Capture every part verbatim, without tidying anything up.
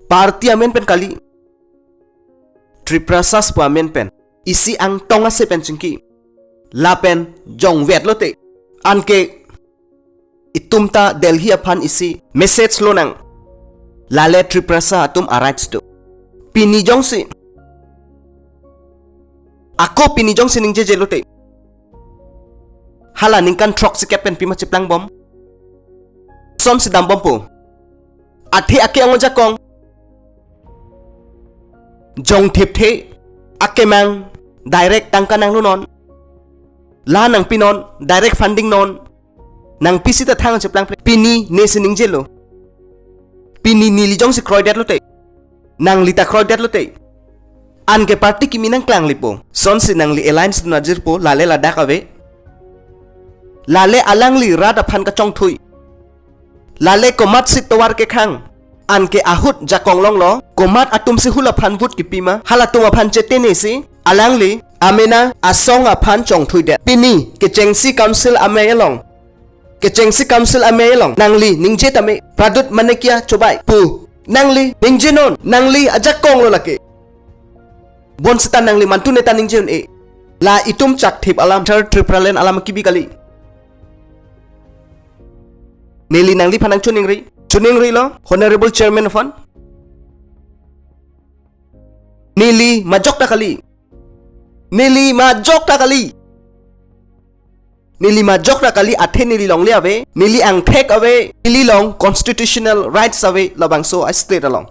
Party amen pen kali. Tiprasa pu amen pen. Isi angtong ase pen chingki. Lapen jongvet lote. Anke itum ta Delhi aphan isi message lonang. Lale Tiprasa atum a-rights do. Pini jongsi. Ako pini jongsi ningjeje lote. Hala ningkan throksikep pen pima cheplangbom. Sonsi dambompo. Athe ake ang ajakong. Jongthip the. Akemang. Direct tangka nanglonon. La nangpinon. Direct funding non. Nangpi sita thang cheplang pre. Pini nesi ningjelo. Pini neli jongsi kroidet lote. Nangli ta kroidet lote. Anke party kimi nangklanglipo. Sonsi nangli alliance dun ajirpo, lale ladak ave. Lale alangli rat aphan kachongthui. Lale komatsi tovar kekhang. Anke ahut jakong longlo, komat atumsi hula aphan vote kipima, halatum aphan chetenesi, alangli, amena, asong aphan chongthuidet. Pini, kechengsi council amei along. Kechengsi council amei along. Nangli, ningje tame, Pradyut Manikya Chobai, pu. Nangli, ningjenon, nangli, ajakong lo lake. Bonsita nangli mantu neta ningje un-e. La itum chakthip alam, third Tipraland alam kibi kali. Neli nangliphan nangchoningri. Choningrilo, Honorable Chairman aphan. Neli majok ta kali. Neli majok ta kali. Neli majok ta kali athe neli longle ave. Neli angthek ave. Neli long constitutional rights ave labangso a-state along.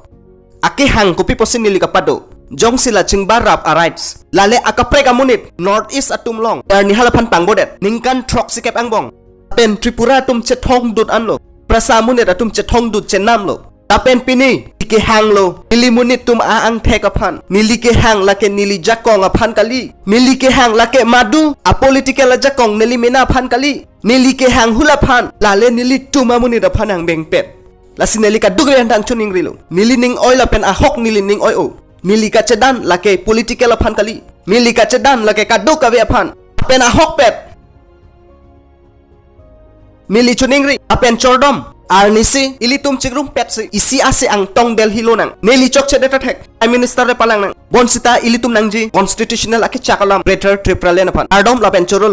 Akehang kopi pusi neli kapado. Jongsi la chingbarap a-rights. Lale akaprek amonit North East atum long. Arni hala aphan pangbodet. Ningkan throksikep angbong. Pen Tripura atum chethongdut anlo. Prasa amonit atum chethongdut chenamlo. Lapen pini, kehanglo. Neli monit atum a-angthek aphan. Neli kehang lake neli jakong aphan kali. Neli kehang lake madu. A-political ajakong neli mena aphan kali. Neli kehang hula aphan. Lale nelitum amonit aphan angbengpet. Lasi neli kaduk rian dang choningrilo. Neli ning-oi lapen ahok neli ning-oi-o. Neli kachedan lake political aphan kali. Neli kachedan lake kaduk kave aphan. Pen ahokpet. Neli choningri. Apen chordom. Arnisi. Ilitum chikrumpetsi. Isi ase angtong Delhi lonang. Neli chokchedet athek. Prime Minister le palangnang. Bonsita ilitum nangji. Constitutional akechak alam. Greater Tipraland aphan. Kardom lapen choro.